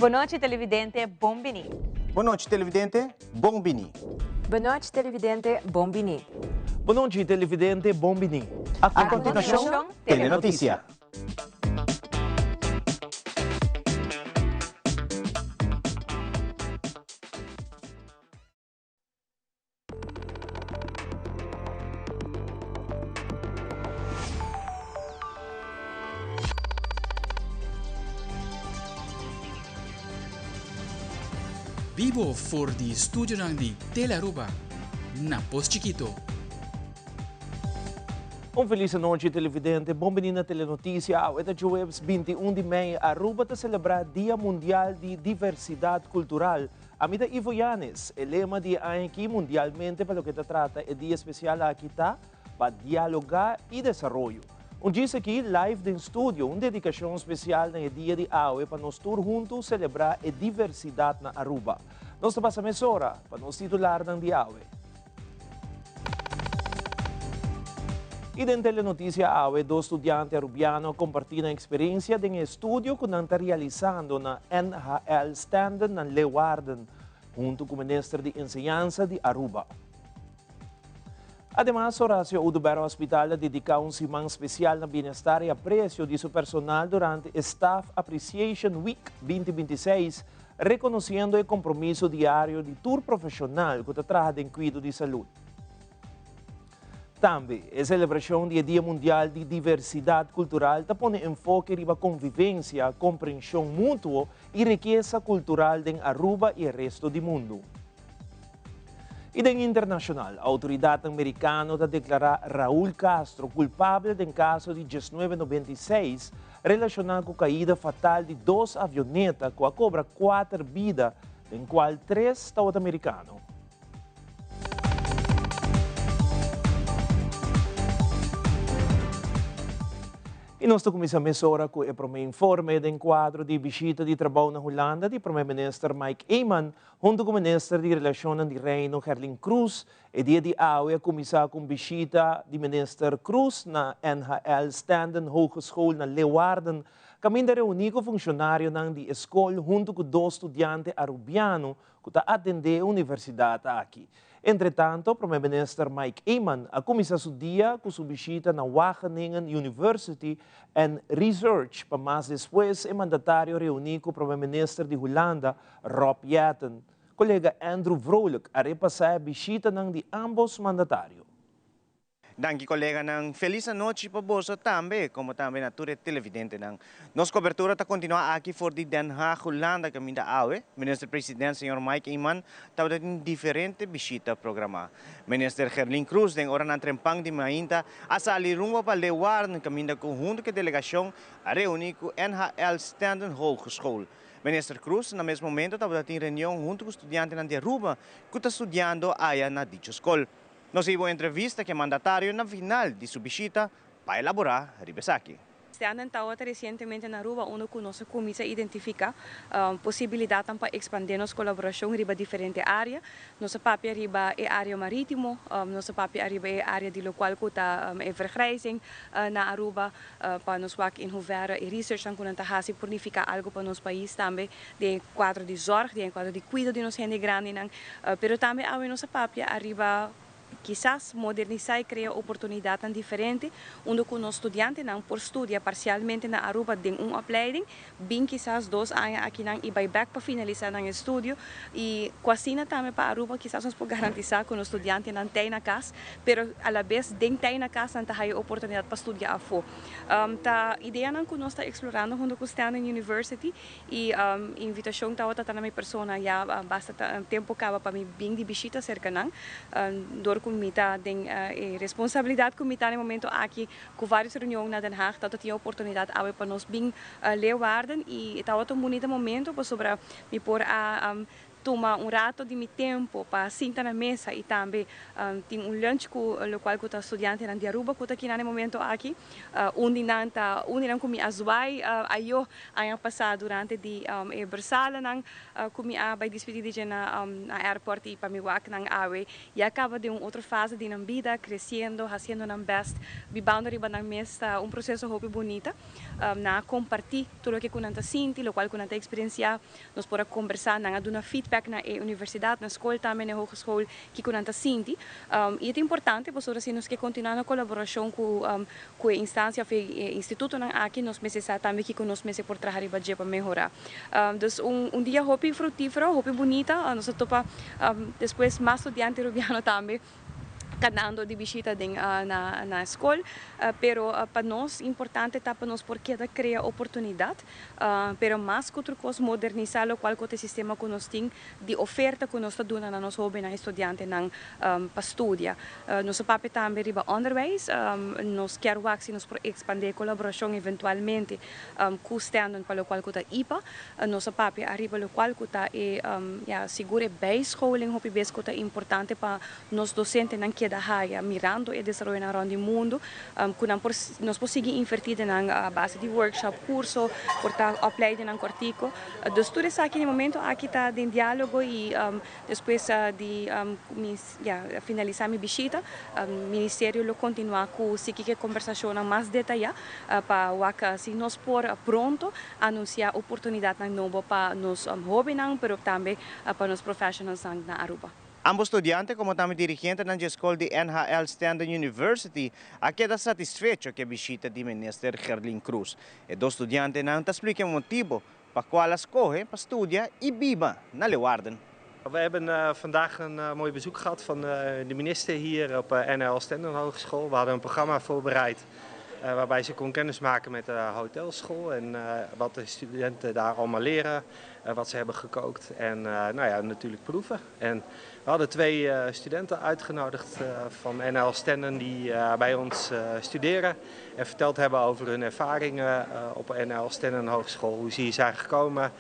Bon nochi televidente, bon bini. Bon nochi televidente, bon bini. Bon nochi televidente, bon bini. Bon nochi televidente, bon bini. A continuacion, Telenoticia. Bibo for di studionan di Telearuba na Pos Chikito. Un feliz anochi televidente, bon bini na Telenoticia. Awe ta djuebs 21 di mei, Aruba ta celebra Dia Mundial di Diversidad Cultural. Ami ta Ivo Yanes. E lema di e aña aki mundialmente pa loke ta trata e dia spesial aki ta, Pa dialogá i desaroyo. Un djis aki live den studio, un dedikashon spesial na e dia di awe pa nos tur huntu selebrá e diversidat na Aruba. Nos ta pasa mesora pa nos titularnan di awe. I den Telenoticia awe dos studiante Arubiano a comparti nan experiencia den e estudio cu nan ta realisando na NHL Stenden na Leeuwarden, hunto cu Minister di Enseñansa di Aruba. Ademas, Horacio Oduber Hospital a dedica un siman special na bienestar y aprecio di su personal durante e Staff Appreciation Week 2026, reconociendo e compromiso diario di tur profesional cu ta traha den cuido di salud. Tambe, e celebracion di e Dia Mundial di Diversidad Cultural ta pone enfoke riba convivencia, comprension mutuo y rikesa cultural den Aruba y e resto di mundo. Y den internacional, autoridadnan Mericano ta declara Raul Castro culpable den caso di 1996 relaciona cu caida fatal di dos avioneta cu a cobra cuater bida, den cual tres tawata Mericano. Y nos ta cuminsa mesora cu e prome informe den cuadro di bishita di trabou na Hulanda di Prome Minister Mike Eman hunto cu Minister di Relacionnan di Reino Gerlin Croes. E dia di awe a cuminsa cu un bishita di Minister Croes na NHL Stenden Hogeschool na Leeuwarden, caminda reuni cu funcionarionan di e scol hunto cu dos studiante Arubiano cu ta atende e universidad aki. Entretanto, Prome Minister Mike Eman a cuminsa su dia cu su bishita na Wageningen University and Research pa mas despues e mandatario reuni cu Prome Minister di Hulanda, Rob Jetten. Colega Andrew Vrolijk a repasa e bishitanan di ambos mandatario. Danki coleganan. Feliz anochi pa boso tambe, como tambe na tur e televidentenan. Nos cobertura ta continua aki for di Den Haag, Hulanda, caminda awe Minister President señor Mike Eman tabata tin diferente bishita programa. Minister Gerlin Croes den oranan trempan di mainta a sali rumbo pa Leeuwarden caminda cu hunto cu e delegacion a reuni cu NHL Stenden Hogeschool. Minister Croes na mes momento tabata tin reunion hunto cu studiantenan di Aruba cu ta studiando aya na dicho scol. Nos hiba un entrevista ku e mandatario na final di su bishita pa elaborá riba esaki. Stenden tawata resientemente na Aruba unda ku nos a kuminsá identifiká posibilidatnan pa ekspandé nos kolaborashon riba diferente área. Nos a papia riba e área marítimo, nos a papia riba e área di lokual ku ta e vergrijzing na Aruba, pa nos wak in hoeverre e researchnan ku nan ta hasi por nifiká algu pa nos pais tambe den e kuadro di zòrg, den e kuadro di kuido di nos hende grandinan. Pero tambe awe nos a papia ariba kisas modernisá i krea oportunidatnan diferente unda ku nos studiantenan por studia parsialmente na Aruba den un opleiding, bin kisas dos aña akinan i bai bèk pa finalisá nan estudio i ku asina tambe pa Aruba kisas nos por garantisá ku nos studiantenan tei na kas pero alabes den tei na kas nan ta haya oportunidat pa studia afó. Ta ideanan ku nos ta eksplorando huntu ku Stenden University i invitashon tabata ta na mi persona ya basta tempu kaba pa mi bin di bishita serka nan dor ku mi ta den e responsabilidat ku mi ta na e momento aki Ku vários reunion na Den Haag tabata tin e oportunidat awe pa nos bin Leeuwarden i e tabata un bunita momento pasobra mi por a Tuma un rato di mi tempo pa sinta na mesa y tambe tin un lunch cu locual cu ta studiantenan di Aruba cu ta aki na e momento aki. Un di nan ta un di nan cu mi a zwaai ayo aña pasa durante di e bersalenan cu mi a bay dispidi di dje na airport y pa mi wak nan awe ya caba den un otro fase di nan bida, creciendo, haciendo nan best, bibando riba nan mes ta un proceso hopi bunita. Nan a comparti tur loke cu nan ta sinti, locual cu nan ta experiencia. Nos por a kombersá, nan a duna feedback na e universidat, na skol tambe, na e hogeschool, kiko nan ta sinti. I e ta importante pasobra si nos ke kontinuá na kolaborashon ku ku e instansia òf e institutonan aki, nos mester sa tambe kiko nos mester por traha riba dje pa mehorá. Dus un un dia hopi frutífero, hopi bunita. Nos a topa despues mas studiante rubiano tambe. Kanando di bishita den na skol, pero pa nos importante ta pa nos por keda krea oportunidat, pero mas ku otro kos modernisá lokual ku ta e sistema ku nos tin di oferta ku nos ta duna na nos hóbennan i studiantenan pa studia. Nos a papia tambe riba onderwijs, nos kier wak si nos por ekspandé e kolaborashon eventualmente ku Stenden pa lokual ku ta ipa. Nos a papia ariba lokual ku ta e ya sigur e bijscholing hopi bes ku ta importante pa nos docentenan keda haya mirando e desaroyonan rond di mundo cu nan por nos por sigui inverti den nan a base di workshop, curso, por ta opleidingnan cortico. Dus tur esaki na e momento aki ta den dialogo y despues di mi ya finalisa mi bishita ministerio lo continua cu sigui cu e conversacionnan mas detaya pa wak si nos por pronto anuncia oportunidadnan nobo pa nos hobennan pero tambe pa nos professionalsnan na Aruba. Ambos studiante como tambe dirigentenan dje scol di NHL Stenden University a keda satisfecho cu e bishita di Minister Gerlin Croes. E dos studiantenan ta splica e motibo pa cual a scoge pa studia y biba na Leeuwarden. We hebben vandaag een mooi bezoek gehad van de minister hier op NHL Stenden Hogeschool. We hadden een programma voorbereid waarbij ze kon kennismaken met de hotelschool en wat de studenten daar allemaal leren, wat ze hebben gekookt en nou ja, natuurlijk proeven. En we hadden twee studenten uitgenodigd van NHL Stenden die bij ons studeren en verteld hebben over hun ervaringen op NHL Stenden Hogeschool, hoe ze hier zijn gekomen,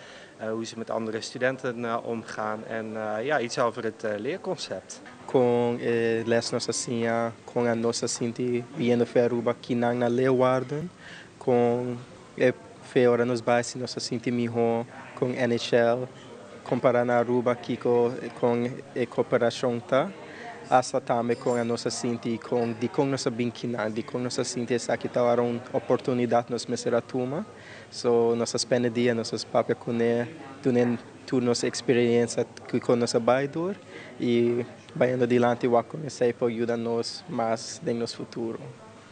hoe ze met andere studenten omgaan en ja, iets over het leerconcept. Con e les nos a siña, con nos a sinti biniendo for Aruba akinan na Leeuwarden, con e fe ora nos bay si nos a sinti miho con NHL, compara na Aruba kiko con e cooperacion ta, hasta tambe con nos a sinti con di con nos a bin akinan, di con nos a sinti esaki ta un oportunidad nos mester a tuma. So nos a spend dia, nos a papia cune, duna tur nos experiencia cu nos a bay door y bayendo dilanti wak con esey por yuda nos mas den nos futuro.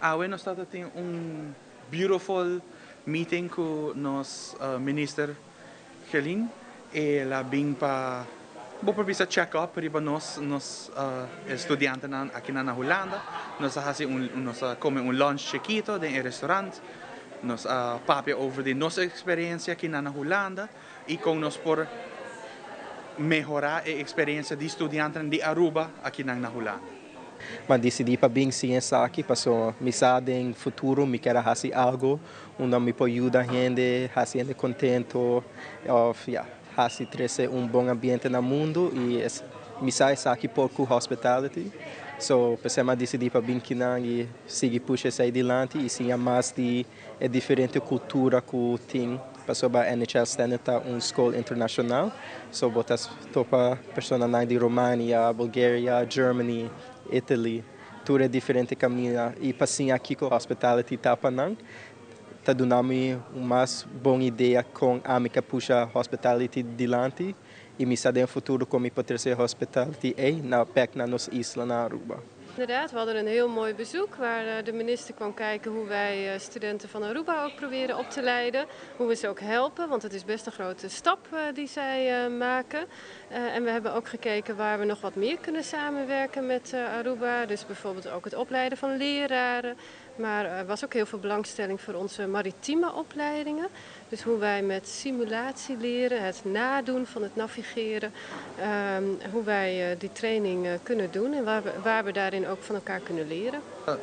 Awe nos tabatin un beautiful meeting cu nos minister Gerlin. El a bin pa bo por bisa check up riba nos studiantenan aki na Hulanda. Nos a hasi un nos a come un lunch chikito den restaurant. Nos a papia over di nos experiencia aki na Hulanda y con nos por mehora e experiencia di studiantenan di Aruba aki na Hulanda. M'a dicidi pa bin siña esaki, paso mi sa den futuro mi kier hasi algo unda mi por yuda hende, hasi hende contento, of ja, hasi trece un bon ambiente na mundo y mi sa esaki por cu hospitality. So, pesey m'a dicidi pa bin akinan y sigui push esey dilanti y siña mas di e diferente cultura cu tin. Paso ba NHL Stenden ta un school internacional. So bo ta topa persona di Romania, Bulgaria, Germany, Italy, tur e diferente caminda y pa siña kico hospitality ta pa nan. Ta duna mi un mas bon idea con ami kier pusha hospitality dilanti y mi sa den futuro con mi por trece hospitality ey na bek na nos isla na Aruba. Inderdaad, we hadden een heel mooi bezoek waar de minister kwam kijken hoe wij studenten van Aruba ook proberen op te leiden. Hoe we ze ook helpen, want het is best een grote stap die zij maken. En we hebben ook gekeken waar we nog wat meer kunnen samenwerken met Aruba. Dus bijvoorbeeld ook het opleiden van leraren. Maar er was ook heel veel belangstelling voor onze maritieme opleidingen. Dus hoe wij met simulatie leren, het nadoen van het navigeren, hoe wij die training kunnen doen en waar we daarin ook van elkaar kunnen leren.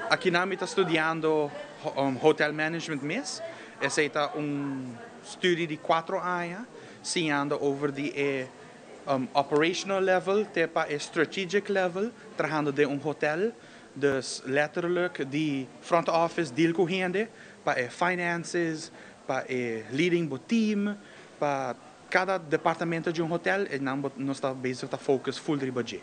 Aki mi ta studiando hotel management mes. Esey ta un studie di 4 aña, siñando over di Operational level te pa e strategic level, trahando den un hotel. Dus letterlijk di front office deal cu hende, pa e finances, pa e leading bo team, pa cada departamento di un hotel, y nan nos ta bezig ta focus full riba dje.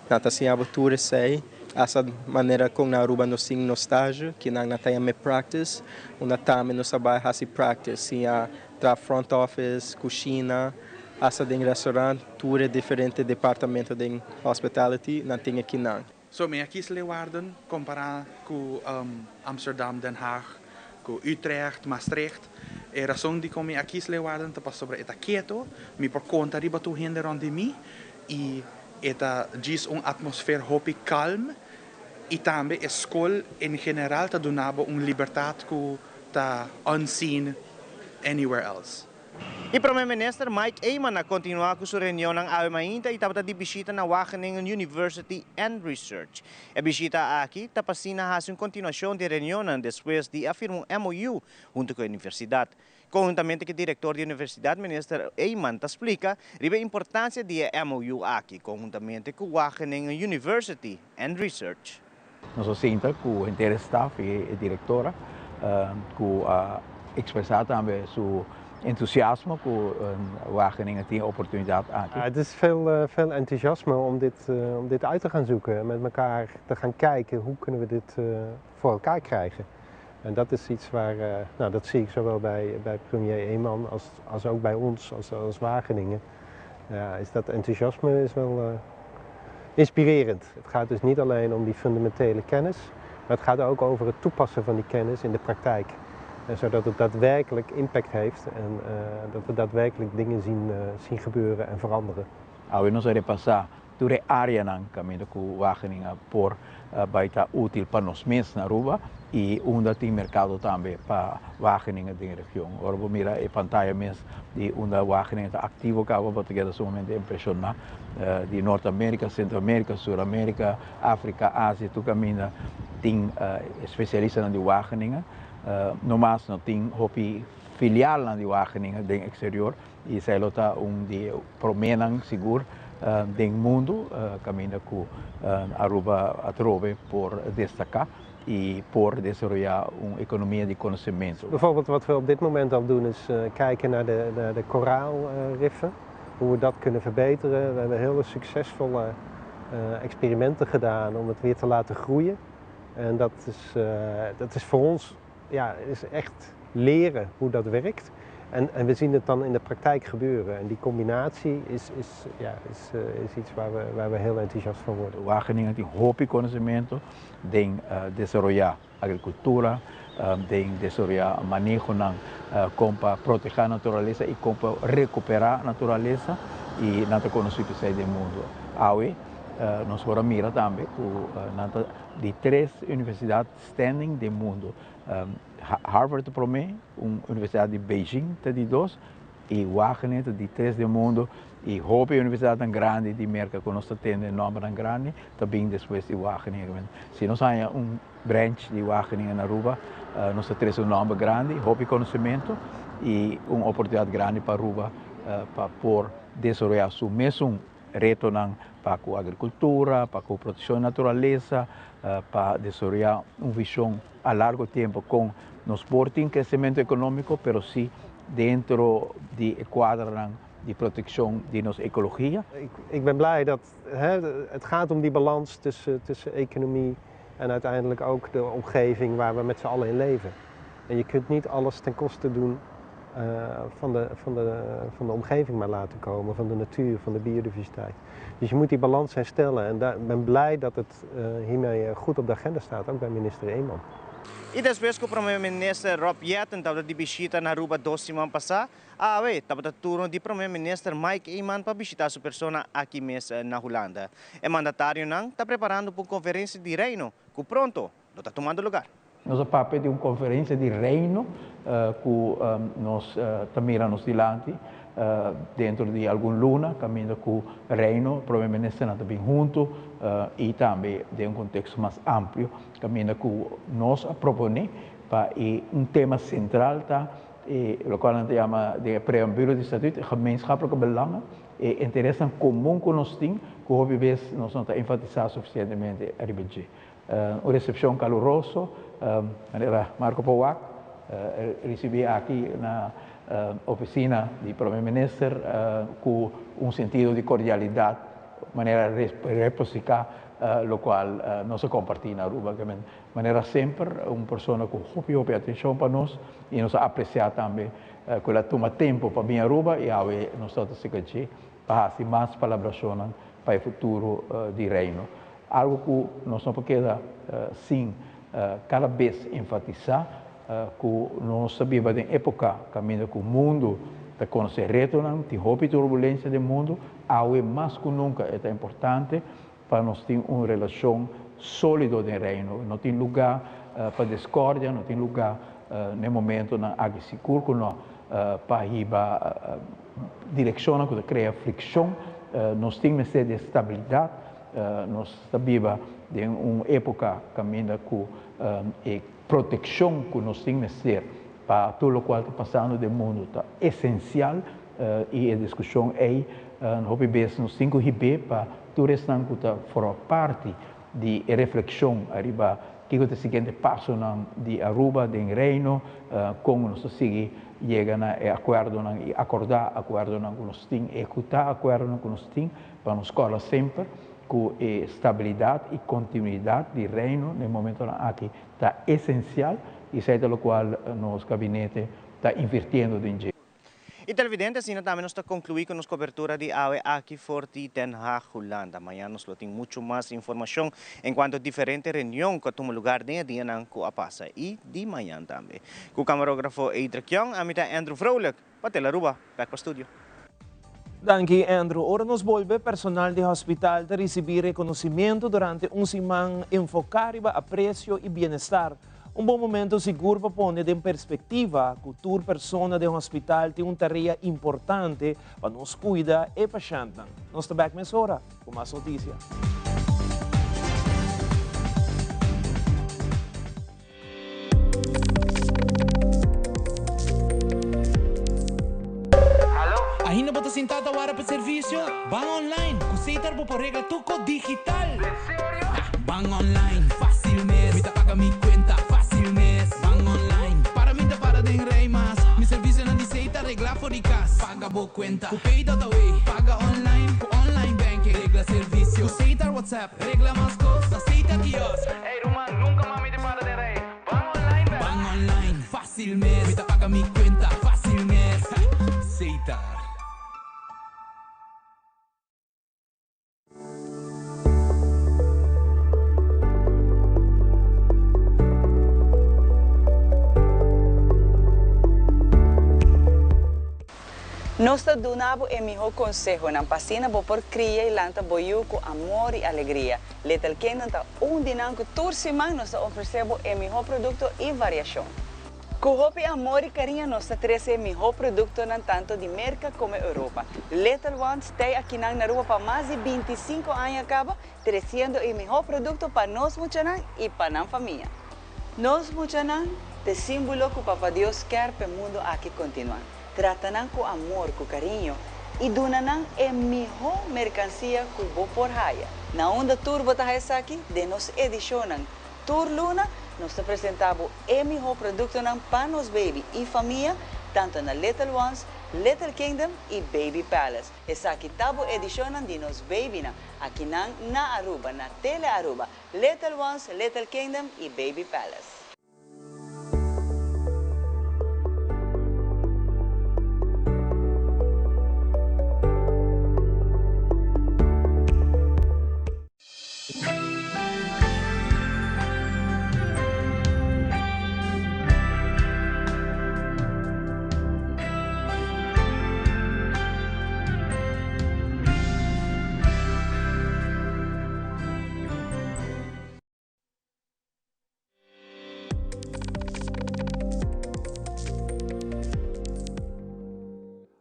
Nan ta siña bo tur esey, hasta manera con na Aruba nos tin nos stage, cu nan ta yama practice, unda tambe nos ta bay haci practice, siña traha front office, cushina, hasta den restaurant, tur diferente departamento den hospitality, nan tin akinan. So mi a kies Leeuwarden compara cu Amsterdam, Den Haag, cu Utrecht, Maastricht. E rason di con mi a kies Leeuwarden ta pasobra e ta keto, mi por conta riba tur hende rond di mi y e ta djis un atmosfeer hopi calm y tambe e scol en general ta duna bo un libertad cu ta unseen anywhere else. E Prome Minister Mike Eman a continua cu su reunionnan awe mainta y tabata di bishita na Wageningen University and Research. E bishita aki ta pa asina haci un continuacion di reunionnan despues di a firma un MOU hunto cu e universidad. Conhuntamente cu e director di universidad, Minister Eman ta splica riba e importancia di e MOU aki conhuntamente cu Wageningen University and Research. Nos a sinta cu henter staff y e directora cu a expresa tambe su entusiasmo cu Wageningen tin oportunidad aki. Het is veel, veel enthousiasme om dit uit te gaan zoeken en met elkaar te gaan kijken: hoe kunnen we dit voor elkaar krijgen. En dat is iets waar, nou, dat zie ik zowel bij premier Eman als ook bij ons als Wageningen. Ja, is dat enthousiasme is wel inspirerend. Het gaat dus niet alleen om die fundamentele kennis, maar het gaat ook over het toepassen van die kennis in de praktijk. En zodat het daadwerkelijk impact heeft en dat we daadwerkelijk dingen zien gebeuren en veranderen. Awe nos a repasa tur e areanan caminda cu Wageningen por bay ta util pa nos mes na Aruba y unda tin mercado tambe pa Wageningen den region. Ora bo mira e pantaya mes di unda Wageningen ta activo caba, bo ta keda sumamente impresiona di Noord Amerika, Centro Amerika, Sur Amerika, Afrika, Asia, tur caminda tin especialistanan di Wageningen. No mas no tin hopi filialnan di Wageningen den exterior y esey lo ta un di promenan sigur den mundo caminda cu Aruba atrobe por destaca y por desaroya un economia di conocemento. Bijvoorbeeld wat we op dit moment al doen, is kijken naar de koraalriffen. Hoe we dat kunnen verbeteren. We hebben hele succesvolle experimenten gedaan om het weer te laten groeien. En dat is voor ons, ja, is echt leren hoe dat werkt. En we zien het dan in de praktijk gebeuren. En die combinatie is, ja, is iets waar we heel enthousiast van worden. Wageningen tin hopi conocemento den desaroya agricultura, den desaroya manehonan con pa proteha naturalesa y con pa recupera naturalesa y nan ta conoci den mundo. Awe, nos por a mira tambe cu nan ta di tres universidad standing den mundo. Harvard prome, un universidad di Beijing ta di dos y Wageningen ta di tres den mundo y hopi universidad tan grandi di Merca cu nos ta tende nomber grandi tambe despues di Wageningen. Si nos tin un branch di Wageningen na Aruba, nos tin un nomber grandi, hopi conocemento y un oportunidad grandi pa Aruba pa por desaroya su mesun retonan pa cu agricultura, pa cu proteccion di naturalesa, pa desaroya un vision a largo tempo cu nos por tin crecemento economico, pero si den di cuadro di proteccion di nos ecologia. Ik ben blij dat, hè, het gaat om die balans tussen economie en uiteindelijk ook de omgeving waar we met z'n allen in leven. En je kunt niet alles ten koste doen van de omgeving maar laten komen, van de natuur, van de biodiversiteit. Dus je moet die balans herstellen en ik ben blij dat het hiermee goed op de agenda staat, ook bij minister Eman. Y despues cu Prome Minister Rob Jetten tabata di bishita na Aruba 2 siman pasa, awe tabata turno di Prome Minister Mike Eman pa bishita su persona aki mes na Hulanda. E mandatarionan ta preparando pa un conferencia di reino, cu pronto lo ta tumando luga. Nos a papia di un conferencia di reino cu nos ta mira nos dilanti den di algun luna, caminda cu reino, Prome Minister tambe hunto y tambe den un contexto mas amplio, caminda cu nos a propone pa un tema central ta, loke nan ta yama di preambulo di statuut, gemeenschappelijke belangen. e interesnan komun ku nos tin, ku hopi bes nos no ta enfatisá sufisientemente riba dje. Un resepshon kaluroso, manera Marco por wak, risibí aki na ofisina di Prome Minister ku un sentido di kordialidat, manera reposiká lokual nos a kompartí na Aruba. Manera semper, un persona ku hopi hopi atenshon pa nos i nos a apresiá tambe ku el a tuma tempu pa bin Aruba i awe nos ta ta sika dje pa hasi mas palabrashonnan pa e futuro di Reino. Algu ku nos no por keda sin kada bes enfatisá ku nos ta biba den époka kaminda ku mundu ta konosé retonan, tin hopi turbulensia den mundu, awe mas ku nunka e ta importante pa nos tin un relashon sólido den Reino. No tin lugá pa diskordia, no tin lugá n'e momentonan aki sigur ku no pa hiba direkshonnan ku ta krea frikshon. Nos tin mester di e stabilidat. Nos ta biba den un époka kaminda ku e protekshon ku nos tin mester pa tur lokual ta pasando den mundu ta esensial i e diskushon ei hopi bes nos tin ku hib'é pa tur esnan ku ta forma parti di e reflekshon ariba kiko ta e siguiente pasonan di Aruba den Reino, kon nos ta sigui yega na e akuerdonan i akordá akuerdonan ku nos tin, ehekutá akuerdonan ku nos tin pa nos kòrda semper ku e stabilidat i kontinuidat di Reino den momentonan aki ta esensial i esei ta lokual nos gabinete ta invirtiendo den dje. Y televidente, asina tambe nos ta conclui cu nos cobertura di awe aki for di Den Haag, Hulanda. Mañan nos lo tin mucho mas informacion en cuanto diferente reunion cu a tuma lugar den e dianan cu a pasa y di mañan tambe. Cu camarografo Edric Young, ami ta Andrew Vrolijk pa Tele Aruba. Back pa studio. Danki Andrew. Ora nos bolbe, personal di hospital ta ricibi reconocimiento durante un siman enfoca riba aprecio y bienestar. Un bon momento sigur pa pone den perspectiva cu tur persona den hospital tin un tarea importante pa nos cuida e pashentnan. Nos ta bek mesora cu mas noticia. Ainda bo ta sintá ta wara pa servisio? Ban online! Ku Setar bo por regla tur kos digital! Ban online, fácil mes. Mi ta paga mi cuenta, fácil mes. Ban online, para mi ta para den rij mas. Mi servicionan di Setar regla for di cas. Paga bo cuenta cu Pay.away. Paga online cu online banking. Regla servicio cu Setar WhatsApp. Regla mas cos na Setar kiosk. Ey ruman, nunca mas mi ta para den rij. Ban online bek. Ban online, fácil mes. Mi ta paga mi cuenta, fácil mes. Setar. Nos ta duna bo e mihó konsehonan pa asina bo por kria i lanta bo yu ku amor i alegria. Little Kingdom ta un di nan ku tur siman nos ta ofresé bo e mihó produkto i variashon. Ku hopi amor i kariño nos ta trese e mihó produktonan tanto di Merka komo Europa. Little Ones tei akinan na Aruba pa mas di 25 aña kaba, tresiendo e mihó produkto pa nos muchanan i pa nan famia. Nos muchanan t'e símbolo ku Papa Dios kèr p'e mundu aki kontinuá. Trata nan ku amor, ku kariño i duna nan e mihó merkansia ku bo por haya. Na unda tur bo ta haya esaki? Den nos edishonnan. Tur luna nos ta presentá bo e mihó produktonan pa nos baby i famia, tantu na Little Ones, Little Kingdom i Baby Palace. Esaki ta bo edishonnan di nos babynan, akinan na Aruba, na Tele Aruba, Little Ones, Little Kingdom i Baby Palace.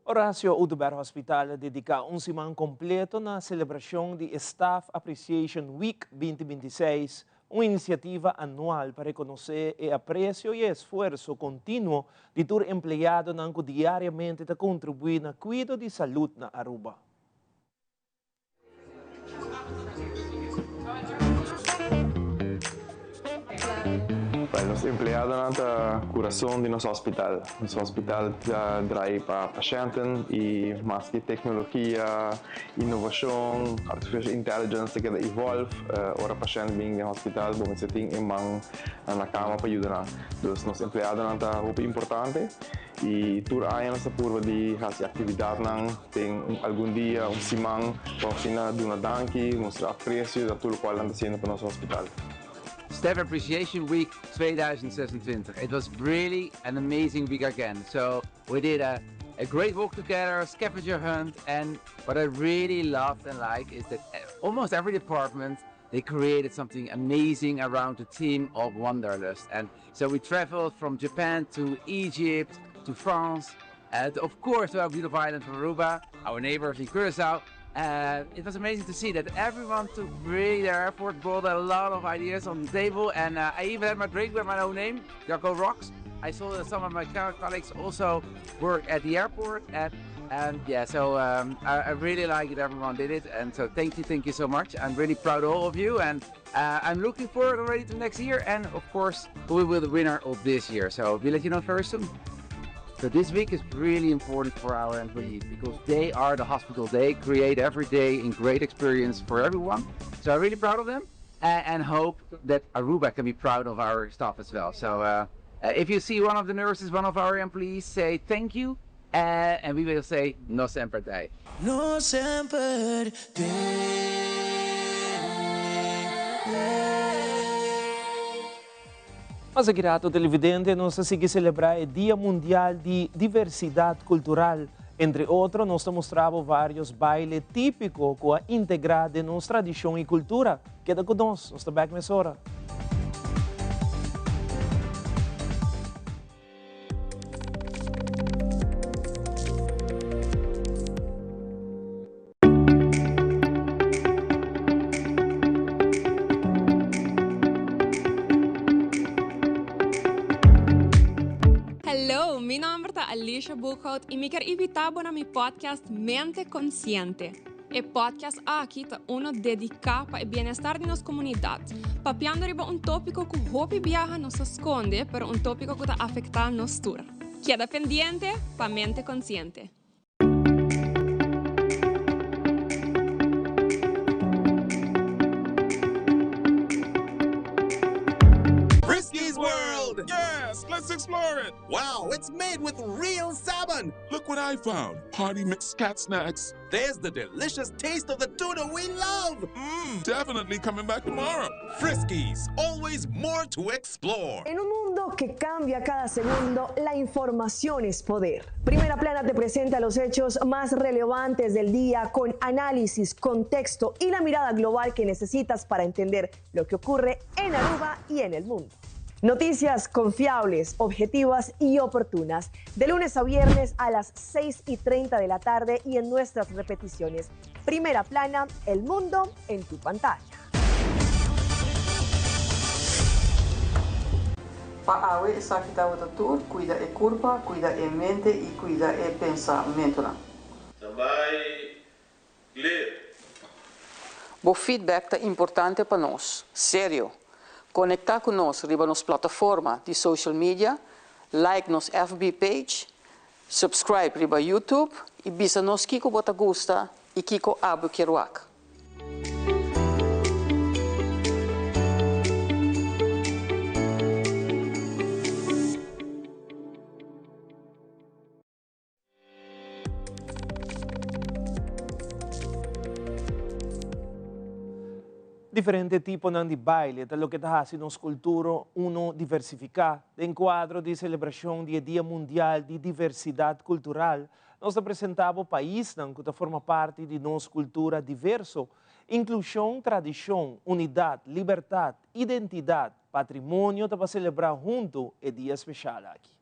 Horacio Oduber Hospital a dedica un siman completo na celebracion di e Staff Appreciation Week 2026, un iniciativa anual pa reconoce e aprecio y e esfuerso continuo di tur empleadonan cu diariamente ta contribui na cuido di salud na Aruba. Well, nos empleadonan ta curason di nos hospital. Nos hospital ta draai pa pashenten y maske tecnologia, innovacion, artificial intelligence ta keda evolve, ora pashent bin den hospital bo mester tin e man na cama pa yuda nan. Dus nos empleadonan ta hopi importante y tur aña nos ta purba di haci actividadnan den algun dia, un siman, pa asina duna danki, mustra aprecio na tur locual nan ta haciendo pa nos hospital. Staff Appreciation Week 2026. It was really an amazing week again. So we did a, a great walk together, a scavenger hunt, and what I really loved and like is that almost every department they created something amazing around the theme of Wanderlust. And so we traveled from Japan to Egypt, to France, and of course to our beautiful island of Aruba, our neighbors in Curacao. Uh, it was amazing to see that everyone took really their effort, brought a lot of ideas on the table, and uh, I even had my drink with my own name, Jacco Rocks. I saw that some of my colleagues also work at the airport, and, and yeah, so um, I, I, really like it. Everyone did it, and so thank you, thank you so much. I'm really proud of all of you, and uh, I'm looking forward already to next year, and of course, we will be the winner of this year. So we'll let you know very soon. So this week is really important for our employees because they are the hospital. They create every day a great experience for everyone. So I'm really proud of them and, and hope that Aruba can be proud of our staff as well. So uh, uh, if you see one of the nurses, one of our employees, say thank you. Uh, and we will say no semper day. No semper Mas aki rato televidente nos ta sigui celebra e Dia Mundial di Diversidad Cultural. Entre otro nos ta mustra bo varios baile tipico cu a integra den nos tradicion y cultura. Keda cu nos, nos ta bek mesora. Hello, mi nomber ta Alicia Boekhout y mi kier invita bo na mi podcast Mente Consciente. E podcast aki ta uno dedica pa e bienestar di nos comunidad, papiando riba un topico cu hopi biaha nos ta sconde, pero un topico cu ta afecta nos tur. Keda pendiente pa Mente Consciente. Friskies World! Yes, let's explore it! Wow, it's made with real salmon! Look what I found! Party mix cat snacks. There's the delicious taste of the tuna we love! Mmm, definitely coming back tomorrow. Friskies, always more to explore. En un mundo que cambia cada segundo, la información es poder. Primera Plana te presenta los hechos más relevantes del día con análisis, contexto y la mirada global que necesitas para entender lo que ocurre en Aruba y en el mundo. Noticias confiables, objetivas y oportunas. De lunes a viernes a las 6 y 30 de la tarde y en nuestras repeticiones. Primera plana, el mundo en tu pantalla. Pa awe esaki tabata tur, cuida e curpa, cuida e mente y cuida e pensamentonan. Standby, clear. Bo feedback ta importante pa nos. Serio! Conecta cu nos riba nos plataforma di social media, like nos FB page, subscribe riba YouTube y bisa nos kico bo ta gusta y kico abo kier wak. Diferente tiponan di baile ta loke ta hasi nos kultura uno diversifiká. Den kuadro di selebrashon di e Dia Mundial di Diversidat Kultural, Nos ta presentá bo paisnan ku ta forma parti di nos kultura diverso, inklushon, tradishon, unidat, libertat, identidat, patrimonio ta pa selebrá huntu e dia speshal aki.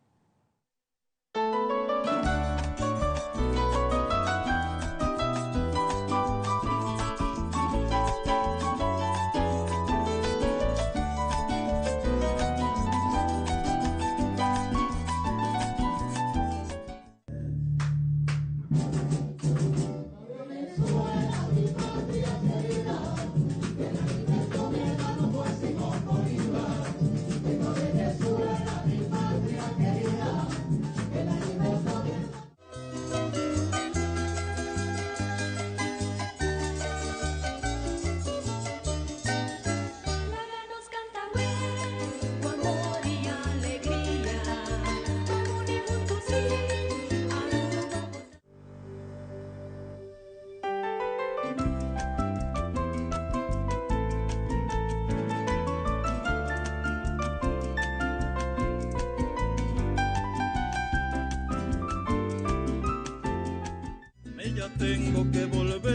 Ya tengo que volver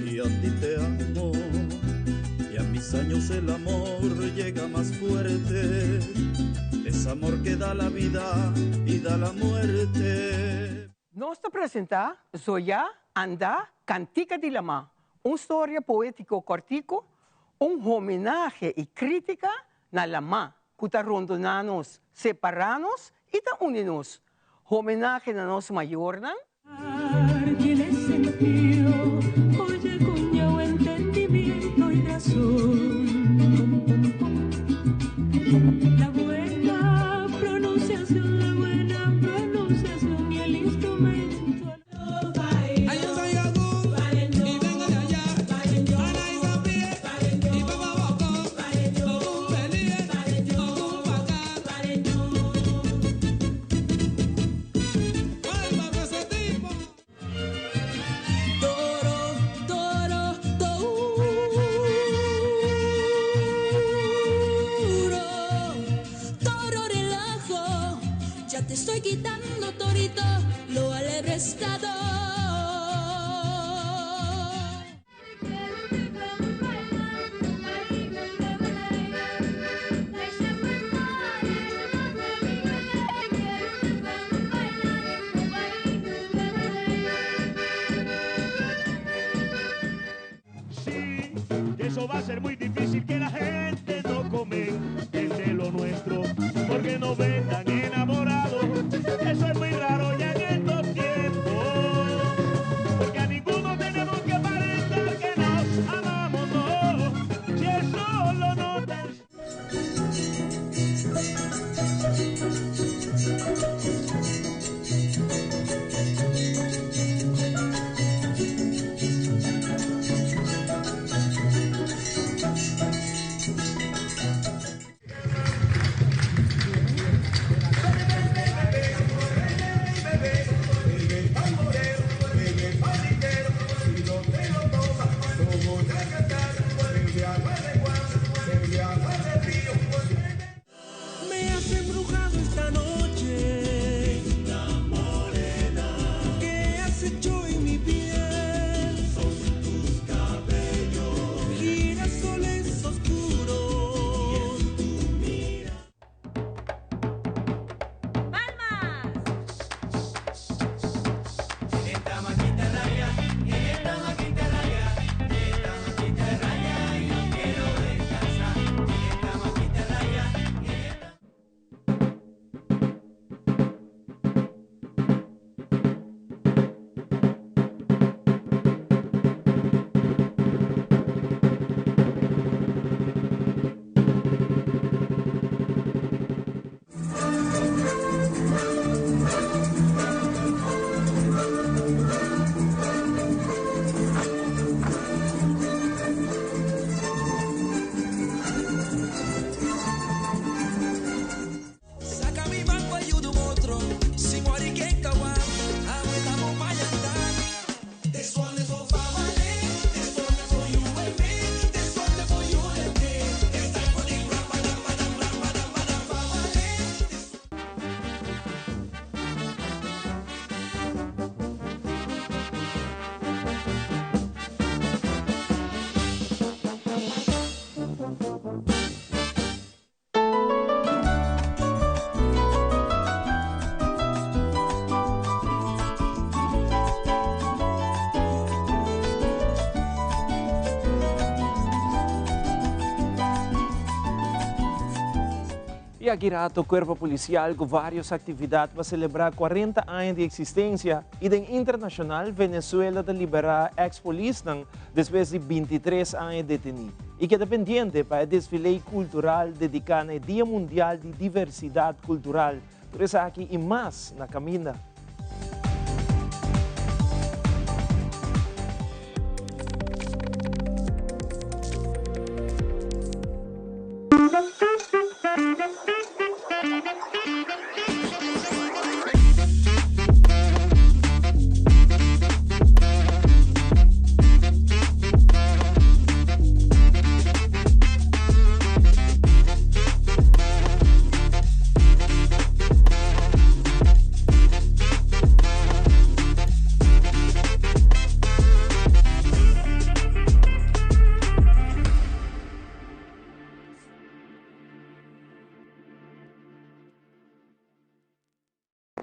y a ti te amo. Y a mis años el amor llega más fuerte. Es amor que da la vida y da la muerte. Nos ta presentá Zoyá, Andá, Kantika di Lamá, un storia poétiko kòrtiku, un homenahe i krítika na lamá ku ta rondoná nos, separá nos i ta uni nos. Homenahe na nos mayornan. Tiene sentido, oye cuñao entendimiento y razón. La buena pronunciación, la buena pronunciación y el instrumento. Toro, toro, toro, toro relajo, ya te estoy quitando torito, lo alebrestado. Sí, que eso va a ser muy difícil que la gente no comente de lo nuestro, porque nos ven tan enamorados. Eso es muy raro ya en estos tiempos, porque a ninguno tenemos que aparentar que nos amamos, no. Si eso lo notan. Me has embrujado esta noche, morena. ¿Qué has hecho en mi piel? Son tus cabellos, girasoles oscuros. Esta maquita raya, en esta maquita raya, esta maquita raya, yo quiero descansar. Esta maquita raya, en esta. Saca mi banco ayuda un otro. Si muere que kawa, aguantamos mayantani. This one is for family, this one is for you and me, this one is for you and me. It's time for the ramadan, ramadan, ramadan, ramadan, family. Y aki rato Cuerpo Policial cu varios actividad pa celebra 40 aña di existencia y den internacional Venezuela ta libera ex polisnan despues di 23 aña deteni. Y keda pendiente pa e desfile cultural dedica na e Dia Mundial di Diversidad Cultural. Tur esaki y mas na caminda.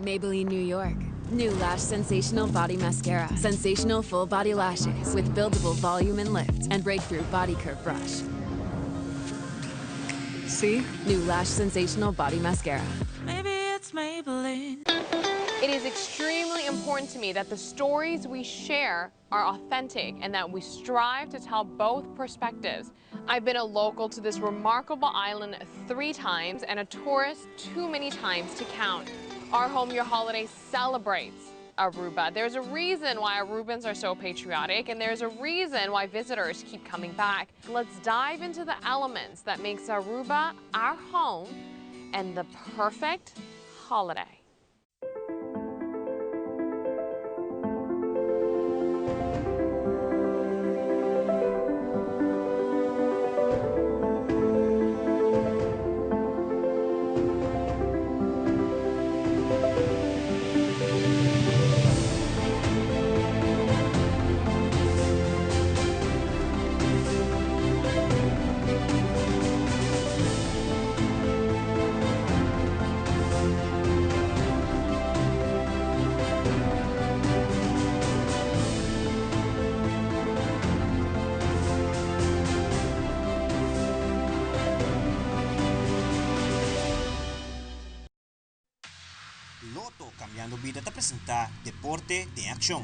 Maybelline New York. New Lash Sensational Body Mascara. Sensational full body lashes with buildable volume and lift and breakthrough body curve brush. See? New Lash Sensational Body Mascara. Maybe it's Maybelline. It is extremely important to me that the stories we share are authentic and that we strive to tell both perspectives. I've been a local to this remarkable island three times and a tourist too many times to count. Our Home Your Holiday celebrates Aruba. There's a reason why Arubans are so patriotic and there's a reason why visitors keep coming back. Let's dive into the elements that makes Aruba our home and the perfect holiday. Lotto Cambiando Bida ta presenta Deporte den Accion.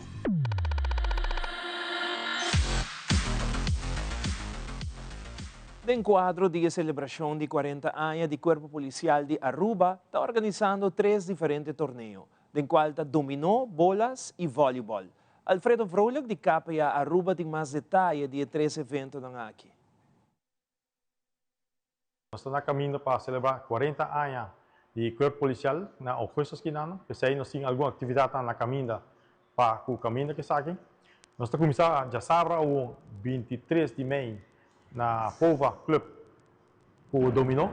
Den kuadro di e selebrashon di kuarenta aña di Kuerpo Polisial di Aruba ta organisando tres diferente torneo, den kual ta dominó, bolas i vòlibòl. Alfredo Vrolijk di KPA Aruba tin mas detaye di e tres eventonan aki. Nos ta na kaminda pa selebrá kuarenta aña di Kuerpo Polisial na ougùstus kinan. P'esei nos tin algun aktividatnan na kaminda pa ku kaminda ku esaki. Nos ta kuminsá djasabra awo bintitres di mei na Pova Club ku dominó.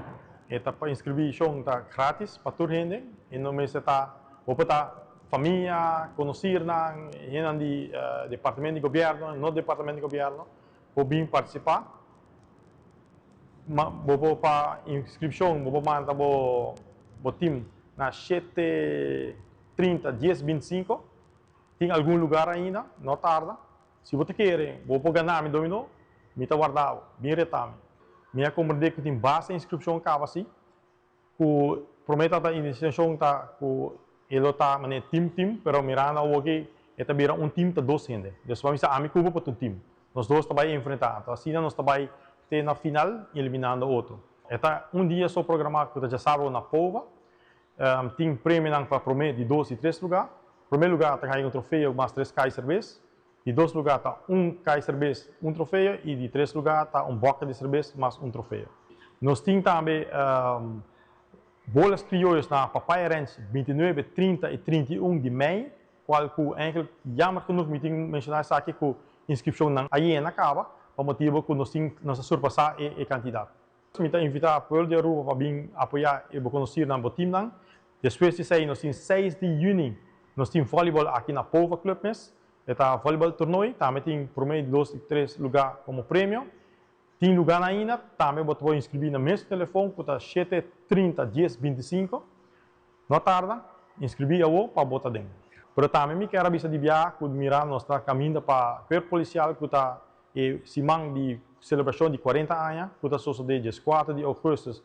E ta pa inskribishon ta gratis pa tur hende i no mester ta bo por ta famia, konosirnan, hendenan di departamento di gobièrnu, no departamento di gobièrnu por bin partisipá. Bo por pa inskripshon bo por manda bo tim na shete 30 dies 25. Tin algun lugar ainda, no tarda. Si bo ta kere, bo por gana mi dominó, mi ta warda bo. Bin reta mi. Mi a komprendé ku tin basta inskripshon kaba si, ku promé tabata intenshon ta ku e lo ta manera tim tim, pero mirando awoki e ta bira un tim ta dos hende. Dus bo a bisa ami ku bo por ta un tim. Nos dos ta bai enfrentá. Anto asina nos ta bai te na final eliminando otro. E ta un dia so programá ku ta djasabado na Pova. Tin premionan pa promé, di dos i tres lugá. Promé lugá ta haña un trofeo mas tres kai serbes. Di dos lugá ta un kai serbes, un trofeo i di tres lugá ta un bòke di serbes mas un trofeo. Nos tin tambe bolas krioyos na Papaya Ranch bintinuebe, trinta i 31 di mei, kual ku enkele jammer genoeg mi tin menshoná esaki ku inskripshonnan a yena kaba pa motibu ku nos tin nos a surpasá e kantidat. Mi ta invitá pueblo di Aruba pa bin apoyá e bo konosirnan, bo timnan. Despues di esei nos tin seis di yüni nos tin vòlibòl aki na Pova Club mes. E ta vòlibòl tornooi, tambe tin promé, di dos i tres lugá komo premio. Tin lugánan ainda, tambe bo ta por inskribí na mes telefon ku ta shete 30 dies 25. No tarda, inskribí awo pa bo ta den. Pero tambe mi kier a bisa di biaha ku mira nos ta kaminda pa Kuerpo Polisial ku ta E siman di selebrashon di kuarenta aña ku ta sosodé dieskuater di ougùstus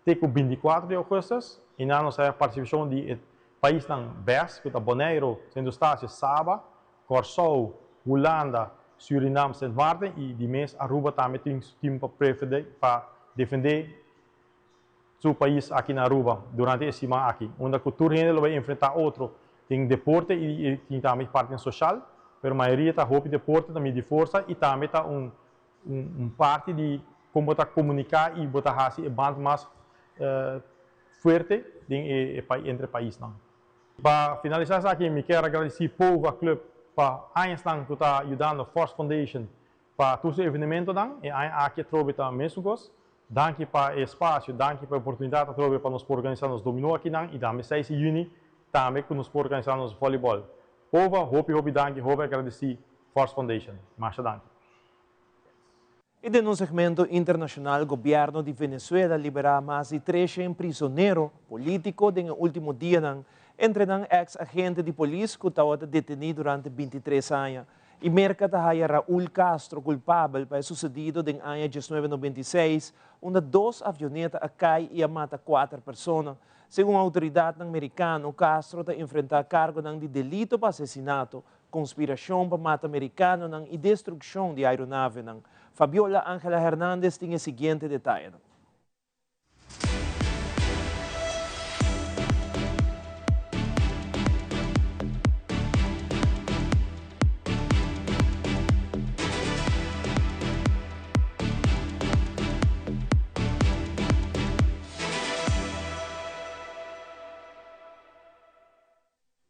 te ku bintikuater di ougùstus i nan nos haya partisipashon di e paisnan bes ku ta Boneiru, Sint Eustatius, Saba, Kòrsou, Hulanda, Surinam, Sint Maarten i di mes Aruba tambe tin su tim pa pa defendé su pais aki na Aruba durante e siman aki, unda cu tur hende lo bay enfrenta otro den deporte y tin tambe partinan social, pero mayoria ta hopi deporte ta midi forsa y tambe ta un un parti di con bo ta comunica y bo ta haci e band mas fuerte den e entre paisnan. Pa finalisa esaki mi kier a gradici Pova Club pa añasnan cu ta yudando Force Foundation pa tur su evenementonan, e aña aki atrobe ta mesun cos. Danki pa e espasio, danki pa e oportunidat atrobe pa nos por organisá nos dominó akinan i tambe seis di yüni tambe ku nos por organisá nos vòlibòl. Pova, hopi hopi danki, hopi agradesí Force Foundation. Masha danki. I den un segmento internashonal gobièrnu di Venezuela liberá mas di treshen prisonero polítiko den e último dianan. Entre nan ex agente di polis cu tawata deteni durante 23 aña. Y Merca ta haya Raul Castro culpabel pa e sucedido den aña 1996, unda dos avioneta a cay y a mata cuater persona. Segun autoridadnan Mericano, Castro ta enfrenta cargonan di delito pa asesinato, conspiracion pa mata Mericanonan y destruccion di aeronavenan. Fabiola Angela Hernandez tin e siguiente detayenan.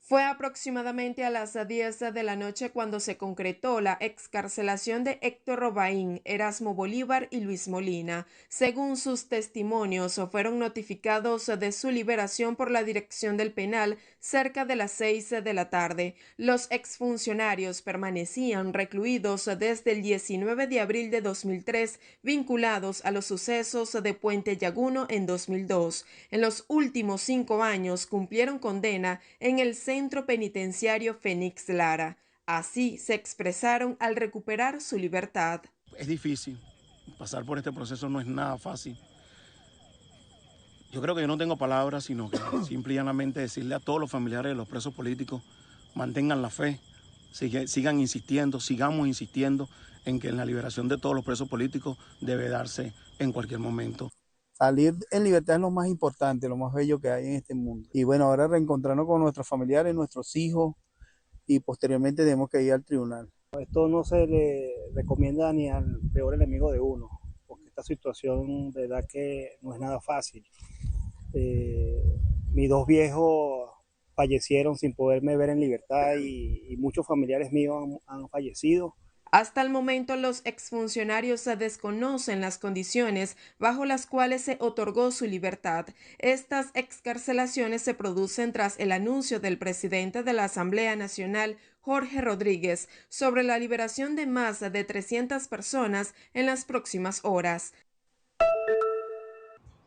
Fue aproximadamente a las 10 de la noche cuando se concretó la excarcelación de Héctor Robaín, Erasmo Bolívar y Luis Molina. Según sus testimonios, fueron notificados de su liberación por la dirección del penal cerca de las 6 de la tarde. Los exfuncionarios permanecían recluidos desde el 19 de abril de 2003, vinculados a los sucesos de Puente Llaguno en 2002. En los últimos 5 años cumplieron condena en el Centro Penitenciario Fénix Lara. Así se expresaron al recuperar su libertad. Es difícil, pasar por este proceso no es nada fácil. Yo creo que yo no tengo palabras, sino que simple y llanamente decirle a todos los familiares de los presos políticos, mantengan la fe, sigan insistiendo, sigamos insistiendo en que la liberación de todos los presos políticos debe darse en cualquier momento. Salir en libertad es lo más importante, lo más bello que hay en este mundo. Y bueno, ahora reencontrarnos con nuestros familiares, nuestros hijos, y posteriormente tenemos que ir al tribunal. Esto no se le recomienda ni al peor enemigo de uno, porque esta situación de verdad que no es nada fácil. Mis dos viejos fallecieron sin poderme ver en libertad y muchos familiares míos han fallecido. Hasta el momento, los exfuncionarios desconocen las condiciones bajo las cuales se otorgó su libertad. Estas excarcelaciones se producen tras el anuncio del presidente de la Asamblea Nacional, Jorge Rodríguez, sobre la liberación de más de 300 personas en las próximas horas.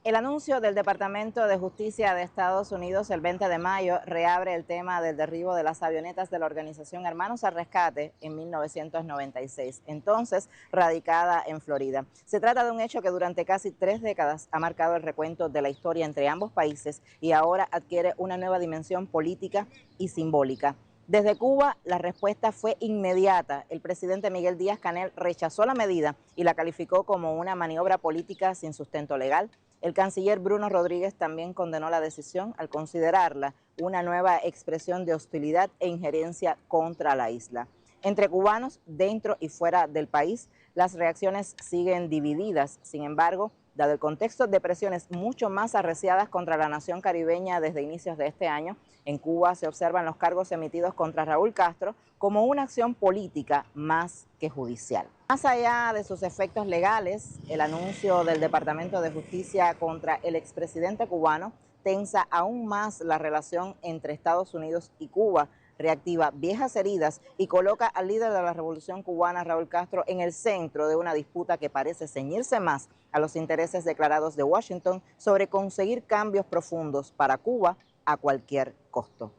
El anuncio del Departamento de Justicia de Estados Unidos el 20 de mayo reabre el tema del derribo de las avionetas de la organización Hermanos al Rescate en 1996, entonces radicada en Florida. Se trata de un hecho que durante casi 3 décadas ha marcado el recuento de la historia entre ambos países y ahora adquiere una nueva dimensión política y simbólica. Desde Cuba, la respuesta fue inmediata. El presidente Miguel Díaz Canel rechazó la medida y la calificó como una maniobra política sin sustento legal. El canciller Bruno Rodríguez también condenó la decisión al considerarla una nueva expresión de hostilidad e injerencia contra la isla. Entre cubanos, dentro y fuera del país, las reacciones siguen divididas. Sin embargo, dado el contexto de presiones mucho más arreciadas contra la nación caribeña desde inicios de este año, en Cuba se observan los cargos emitidos contra Raúl Castro como una acción política más que judicial. Más allá de sus efectos legales, el anuncio del Departamento de Justicia contra el expresidente cubano tensa aún más la relación entre Estados Unidos y Cuba, reactiva viejas heridas y coloca al líder de la Revolución cubana, Raúl Castro, en el centro de una disputa que parece ceñirse más a los intereses declarados de Washington sobre conseguir cambios profundos para Cuba a cualquier costo.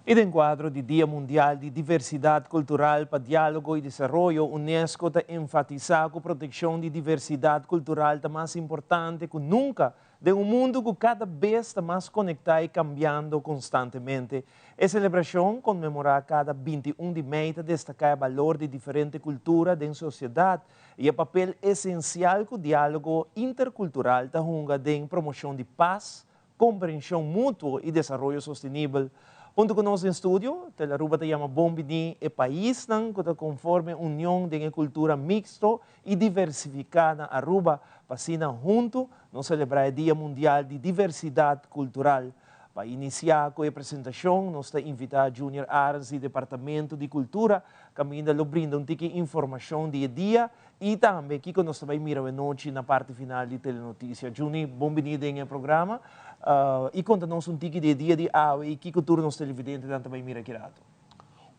Y den cuadro di Dia Mundial di Diversidad Cultural pa Dialogo y Desaroyo, UNESCO ta enfatisa cu e proteccion di diversidad cultural ta mas importante cu nunca den un mundo cu cada bes ta mas conecta y cambiando constantemente. E celebracion conmemora cada 21 di mei ta destaca e balor di diferente cultura den sociedad y e papel esencial cu e dialogo intercultural ta hunga den promocion di paz, comprension mutuo y desaroyo sostenibel. Hunto cu nos den studio, Telearuba ta yama bon bini e paisnan cu ta conforma Union di Cultura Mixto y Diversifica na Aruba, pa asina hunto nos celebra e Dia Mundial di Diversidad Cultural. Pa inicia cu e presentacion, nos ta invita Junior Arens di Departamento di Cultura, caminda lo brinda un tiki informacion di dia y tambe kico nos ta bay mira anochi na parti final di Telenoticia. Juni, bon bini den programa. Y conta nos un tiki di dia di awe y kico tur nos televidente ta bay mira aki rato.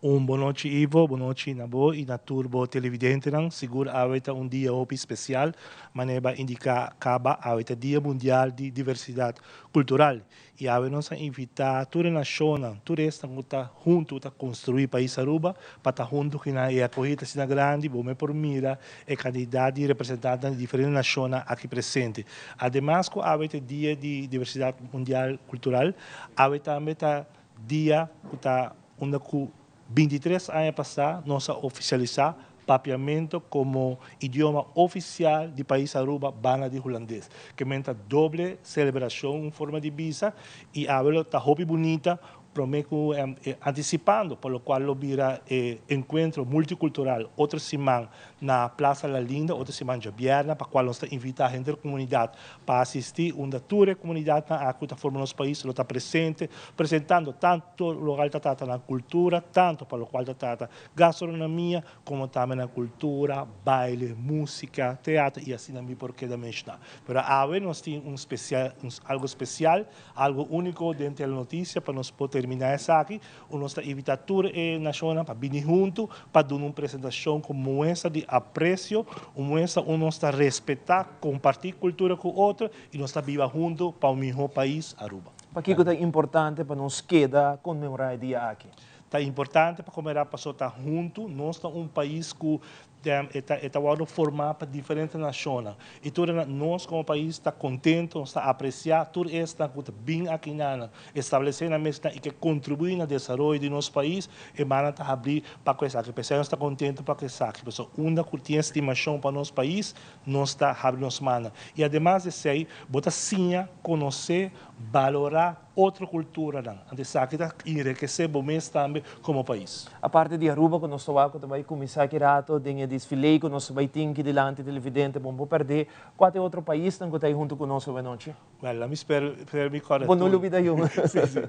Un bon nochi Ivo, bon nochi na bo y na tur bo televidentenan. Sigur awe ta un dia hopi special, manera bo a indica caba, awe ta Dia Mundial di Diversidad Cultural. Y awe nos a invita tur e nacionnan, tur esnan cu ta hunto ta construi pais Aruba, pa ta hunto cu nan. E acogida ta asina grandi, bo me por mira e cantidad di representantenan di diferente nacionnan aki presente. Ademas cu awe ta e Dia di Diversidad Mundial Cultural, awe tambe ta dia cu ta unda cu 23 aña pasa nos a oficialisa Papiamento como idioma oficial di pais Aruba banda di Hulandes. Ke men ta doble celebracion, un forma di bisa, y awe lo ta hopi bunita prome cu anticipando pa locual lo bira e encuentro multicultural otro siman na Plaza La Linda otro siman djabièrnè pa cual nos ta invita henter comunidad pa asisti unda tur e comunidadnan aki cu ta forma nos pais lo ta presente presentando tanto locual ta trata na cultura tanto pa locual ta trata gastronomia como tambe na cultura, baile, musica, teatro y asina mi por keda menciona. Pero awe nos tin un special algo special, algo unico den Telenoticia pa nos por termina esaki. Un nos ta invita tur e nacionnan pa bini hunto pa duna un presentacion cu muestra di aprecio, un muestra un nos ta respeta, comparti cultura cu otro y nos ta biba hunto pa un miho pais, Aruba. Pakico ta importante pa nos keda conmemora e dia aki? Ta importante pa conmemora pasobra ta hunto nos ta un pais cu E ta e ta wòrdu formá pa diferente nashonnan. I tur e nos komo pais ta kontentu, nos ta apresiá tur esnan ku ta bin aki nan, establesé nan mes nan i ke kontribuí na desaroyo di nos pais, e mannan ta habrí pa ku esaki. P'esei nos ta kontentu pa ku esaki, pasobra unda ku tin estimashon pa nos pais, nos ta habri nos mannan. I ademas di esei, bo ta siña konosé, balorá otro culturanan. Anto esaki ta enriquece bo mes tambe como pais. Aparte di Aruba cu nos ta wak cu ta bay cuminsa aki rato den e desfile cu nos ta bay tin aki dilanti televidente bon por perde, cua ta e otro paisnan cu ta ahi hunto cu nos awe nochi? Well, la mi spera spera mi corda Bo no lubida yu. Si, si.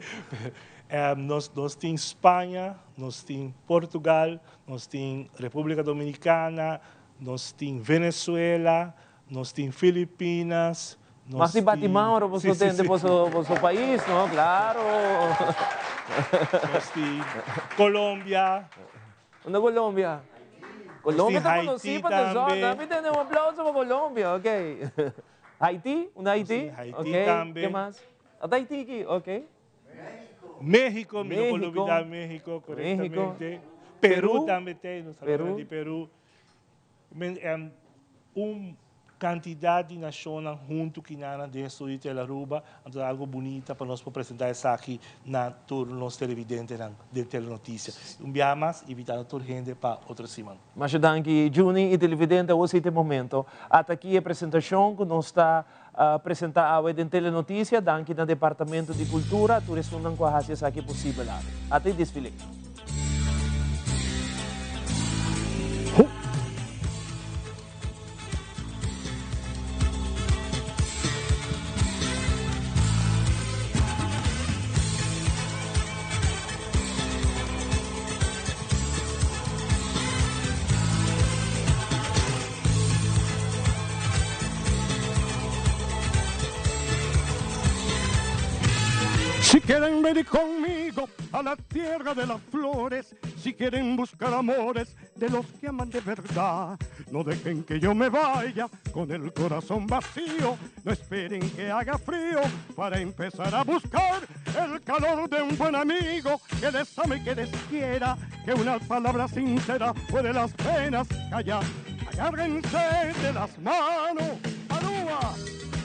Nos nos tin Spaña, nos tin Portugal, nos tin Republica Dominicana, nos tin Venezuela, Nos tin Filipinas, nos Mas di bati man ora boso tende boso boso pais, no? Claro. Nos tin Colombia. Unda Colombia? Colombia ta conoci pa tesoro. Dami tende un aplauso pa Colombia, ok. Haiti? Unda Haiti? Haiti tambe. Ke mas? Ata Haiti aki, ok. Mexico, mi no por lubida Mexico, correctamente. Peru tambe tey, nos ta lubida di Peru. Un kantidat di nashonnan huntu kinanan den Estudio Telearuba, anto ta algu bunita pa nos por presentá esaki na tur nos televidentenan den Telenotisia. Un biaha mas, invitando tur hende pa otro siman. Masha danki Juni y televidente, awor si ta e momento. Ata aki e presentacion cu nos ta presenta awe den Telenotisia. Danki na Departamento di Cultura, tur esunnan cu a haci esaki posibel awe. Ata e desfile. Si quieren venir conmigo a la tierra de las flores, si quieren buscar amores de los que aman de verdad, no dejen que yo me vaya con el corazón vacío, no esperen que haga frío para empezar a buscar el calor de un buen amigo que les ame y que les quiera, que una palabra sincera puede las penas callar. Agárrense de las manos, Aruba,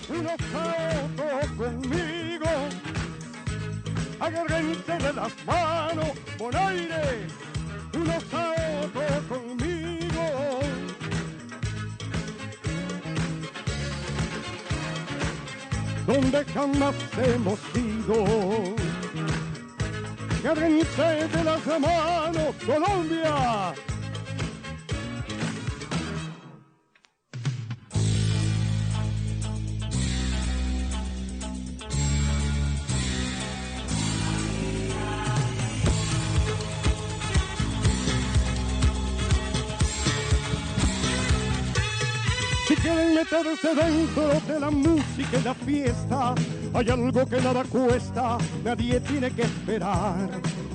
unos a otros conmigo. Agárrense de las manos, Bonaire, unos a otros conmigo. Donde jamás hemos ido. Agárrense de las manos, Colombia. Si quieren meterse dentro de la música y la fiesta, hay algo que nada cuesta, nadie tiene que esperar.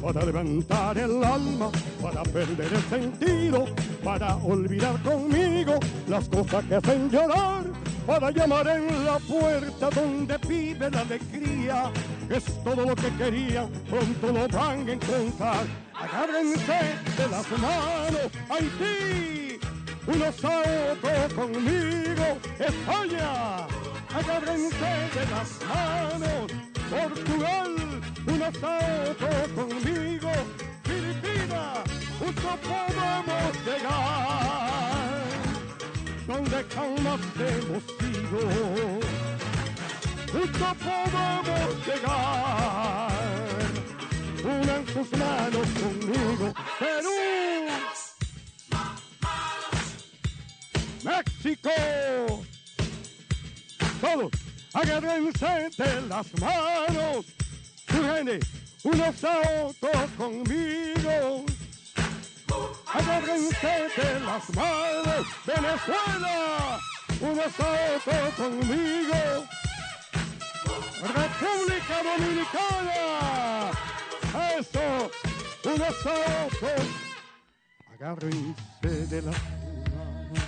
Para levantar el alma, para perder el sentido, para olvidar conmigo las cosas que hacen llorar, para llamar en la puerta donde vive la alegría, que es todo lo que quería, pronto lo van a encontrar. Agárrense de las manos, Haití, unos a otros conmigo, España, agárrense de las manos, Portugal, unos a otros conmigo, Filipinas, juntos podemos llegar, donde jamás hemos ido, juntos podemos llegar, unan sus manos conmigo, Perú, México, todos, agárrense de las manos, Turene, unos a otros conmigo. Agárrense de las manos, Venezuela, unos a otros conmigo. República Dominicana, eso, unos a otros. Agárrense de las manos,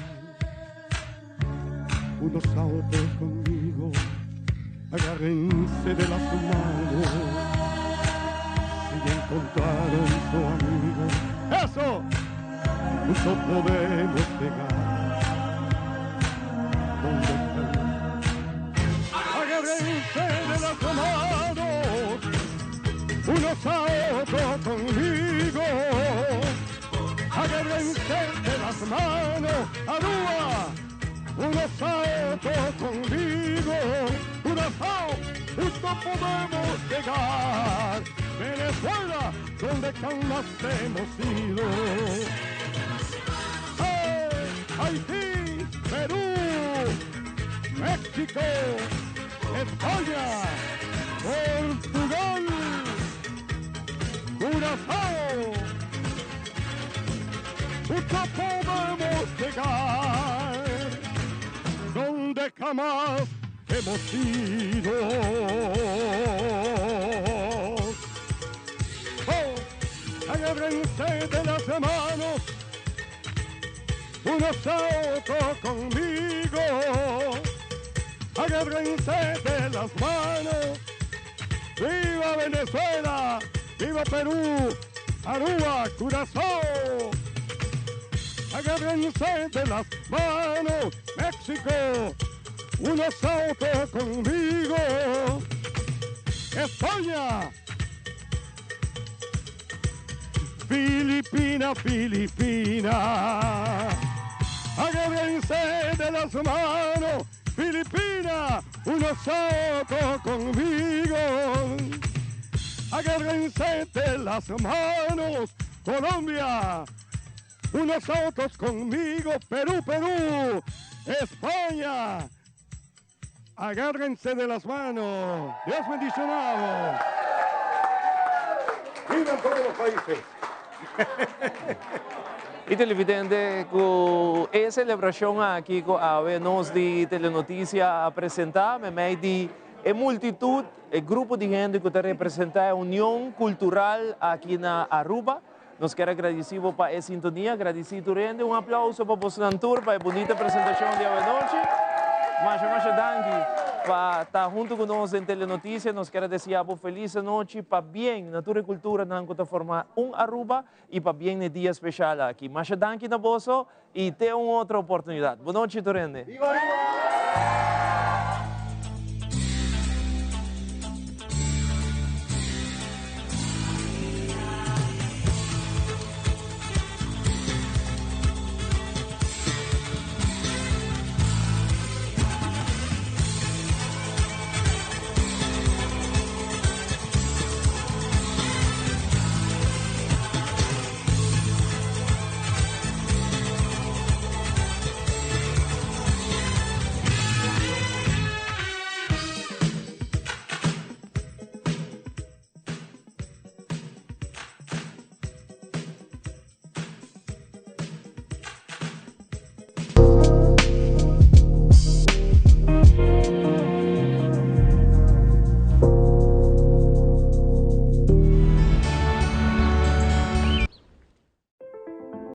unos a otros conmigo. Agárrense de las manos, si ya encontraron su amigo. ¡Eso! Juntos podemos llegar donde están. Agárrense de las manos, unos a otros conmigo. Agárrense de las manos, Aruba, unos a otros conmigo. Curazao, juntos podemos llegar. Venezuela, donde jamás hemos ido. ¡Hey! Haití, Perú, México, España, Portugal, Curazao. Juntos podemos llegar donde jamás hemos ido. Oh, agárrense de las manos, unos a otros conmigo. Agárrense de las manos. ¡Viva Venezuela! ¡Viva Perú! ¡Aruba! ¡Curazao! Agárrense de las manos, México, unos a otros conmigo. España, Filipina, Filipina. Agárrense de las manos, Filipina, unos a otros conmigo. Agárrense de las manos, Colombia, unos a otros conmigo, Perú, Perú, España. Agárrense de las manos. Dios bendicionado. ¡Vivan todos los países! Y televidente, cu e celebracion aki cu awe nos di Telenoticia a presenta, memey di e multitud, e grupo di hende cu ta representa e union cultural aki na Aruba, nos kier a gradici bo pa e sintonia, gradici tur hende. Un aplauso pa bosnan tur pa e bunita presentacion di awe nochi. Masha masha danki pa ta hunto cu nos den Telenoticia. Nos kier a desia bo feliz anochi, pabien na tur e culturanan cu ta forma un Aruba y pabien na e dia special aki. Masha danki na boso y te un otro oportunidad. Bonochi tur hende. Viva Aruba!